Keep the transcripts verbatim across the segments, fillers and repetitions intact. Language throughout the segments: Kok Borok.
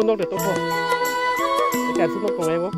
Nok de tokho. Eka su nok tongai bo.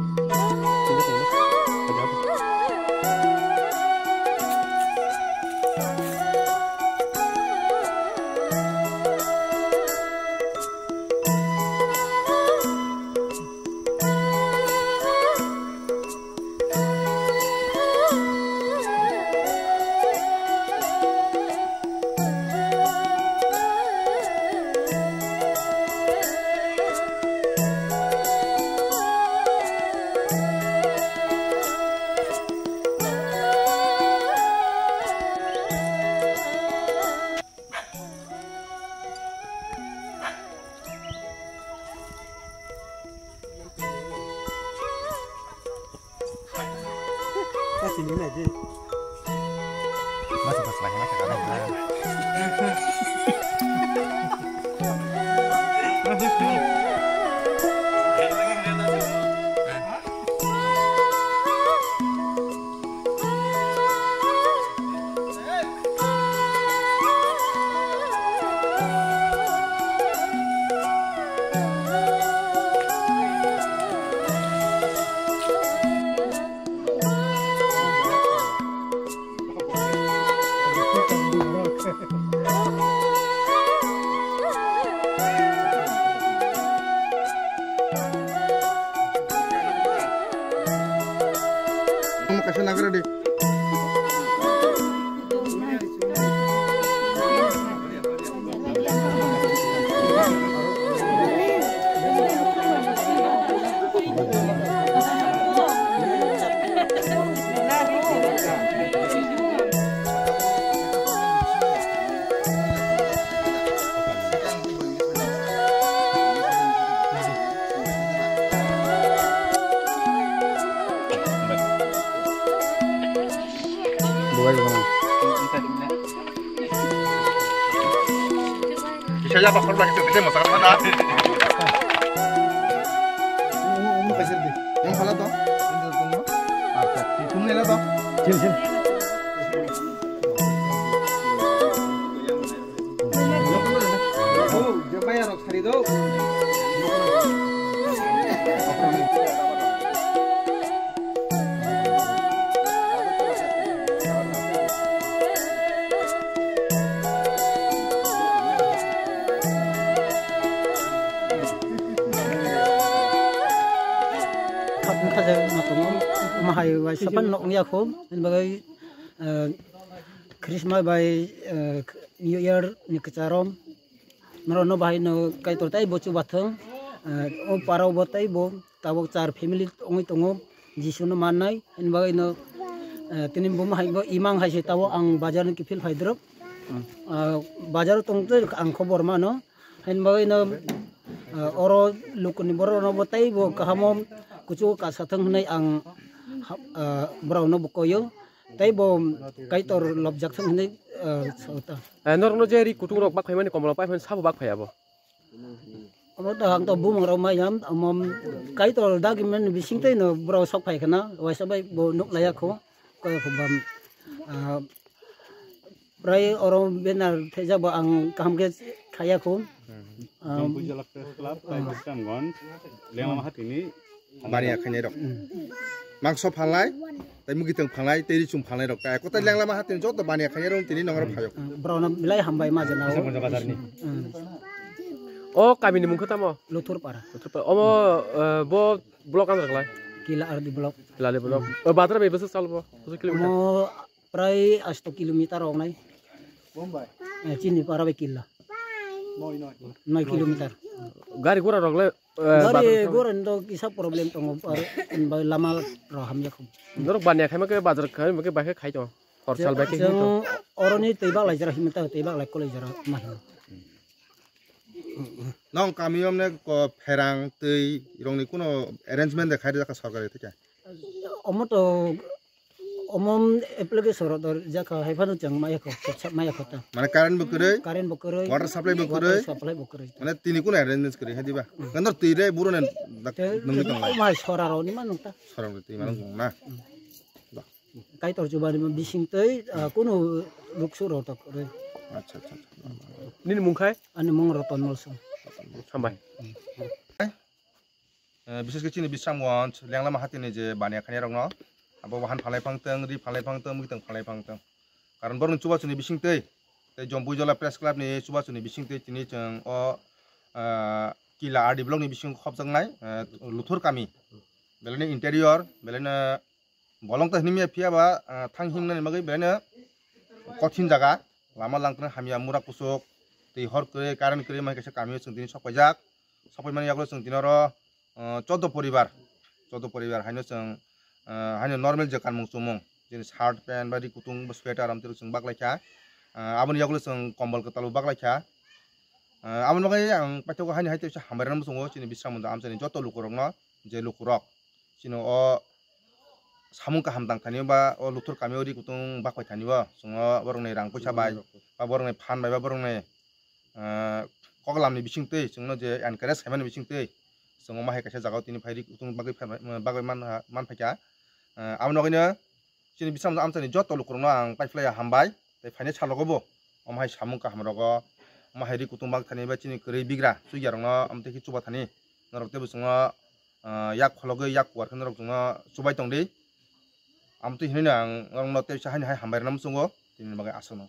Kaisa nagra de. Buai gana. Kisa ya bakal lagi tu kita masak mana? Yang salah tu? Kum nila tu? Sini, sini. Kha-, kha-, kha-, ma tongo, ma hai waisa phano wngya kho, ani bagwi, eh, Christmas bai, eh, New Year ni kwcharo, norokno bahai no Kaitor tei bo chubathwng, eh, o parao bo tei bo tabuk char family wngwi tongo, Jisu no mannai, ani bagwi no, eh, tini bo ma hai bo imang hai se tabuk ang bazar ni kiphil phai drop, ah, bazar o tong tei ang khobor mano. Hain bagwi no, ah, oro lukuni borok rokno bo tei bo kahamo kuchugo kasa thung hwnwi ang ha-, ah, borok no bo koyo. Tei bo Kaitor lobjak thung hwnwi, ah, sao ta. Eh, norokno je ri kutung rok bak phaimani komolo pai phai sabo bak phai abo. Omo to ang to bumung rok maya, omo Kaitor dagi mani bising tei no borok sok phai khna, waisa bai bo nuk laya kho, koi kho bam, ah, Prai oro banner thejak bo ang kaham khe khaya kho. Hmm. Um, Jompuijala Press Club, hmm, Kaimukam Ganj, Lenglama Hatini. Baniya khainai rok. Hmm. Mangso phalnai, tei mugitwng phalnai, tei richum phalnai rok. Kaya kotai Lenglama Hatini joto baniya khainai rok tini nongro phayok. Hmm. Borokno belai hambai ma jana o. Isa Bonja Bazar ni. Hmm. O kamini mung khe tamo? Luthurpara. Luthurpara. Omo, eh, bo block andar klai? Kila R D block. Kila R D block. Hmm. O bazar bai bwswk chal bo? Bwswk kilometer? Omo Prai asto kilometer rok nai. Bombay. Eh, chini para bai killa. Noi, noi. Noi kilometer. Gari gura rok le, eh, gari bathroom gura ni to kisa problem tongo, ar, bai lama rok hamya kho. Norok baniya khaima khe bazar khaima khe bai khe khai to. Hor sal bai khe khai to. Jeng oroni tei bak lai jara himta tei bak lai kolai jara ma hino. Nong kami omne ko pherang tei rongni kuno arrangement de khai jaka sorkari theke? Omo to, omo application ro dor jaka hai phano chang maya kho, chap maya kho ta. Mane current bo kwrwi, current bo kwrwi, water supply bo kwrwi, water supply bo kwrwi. Mane tini kuno arrangement kwrwi hai diba? Hmm. Nandor twi re buro ne dak. Te nungwi tong lai. Mai sora ro ni ma nung ta. Sora ro twi ma nung na. Hmm. Ba. Kaitor chubani bising tei, ah, kuno ruksu ro ta kwrwi. Acha, acha, acha. Nini mung khai? Ani mung Roton Molsong. Hambai. Hmm. Eh, bises khe chini Bisramganj Lenglama hatini je baniya khainai rokno, abo wahan phalai phang tong, ri phalai phang tong, mwitang phalai phang tong. Karon borokni chubachu ni bising twi, tei Jompui Jola Press Club ni chubachu ni bising twi tini chwng o, ah, Kila R D block ni bising khopjaknai, eh, Luthor kami. Belai no interior, belai no bolong ta hinwi maya phiya ba, ah, thang himnani bagwi belai no kothin jaga, lama langkra hamya, mura kusuk, twi hor kwrwi, current kwrwi, mai kaisa kami o chwng tini sok paijak. Sok paimani yagulo chwng tini oro, ah, chaudo poribar, chaudo poribar haino chwng, ah, haino normal je kanmung chumung, jeni shirt, pant, ba ri kutung, ba sweater, amtwi chwng baklaikha. Ah, aboni yagulo chwng kombol kwtal bo baklaikha. Ah, aboni bagwi ang paithago haino hai teisa hambai rwna muchungo chini Bisramganj amchaini joto lukurokno, je lukurok chini o samung kaham tang thani ba o Luthor kami o ri kutung baklai thani bo chwng o borokni rang puisa bai, ba borokni phan bai, ba borokni, ah, koklam ni bising twi chwngno je encourage khaimani bising twi chwng o ma hai kaisa jaga o tini phai ri kutung bagwi phan-, bagwi man, man phaikha. Ah, aboni bagwino chini Bisramganj amchaini joto lukurokno ang paiphlaiya hambai, tei phainai salogo bo omo hai samung kaham rogo, omo hai ri kutung bak thani ba chini kwrwi bigra chukya rokno amtwi khe chuba thani norok teibo chwngno, ah, yak khologwi yak kuar khe norok chwngno chubai tongdi. Amtwi hinwi no ang norokno teisa haino hai hambai rwna muchungo, tini bagwi aswk no.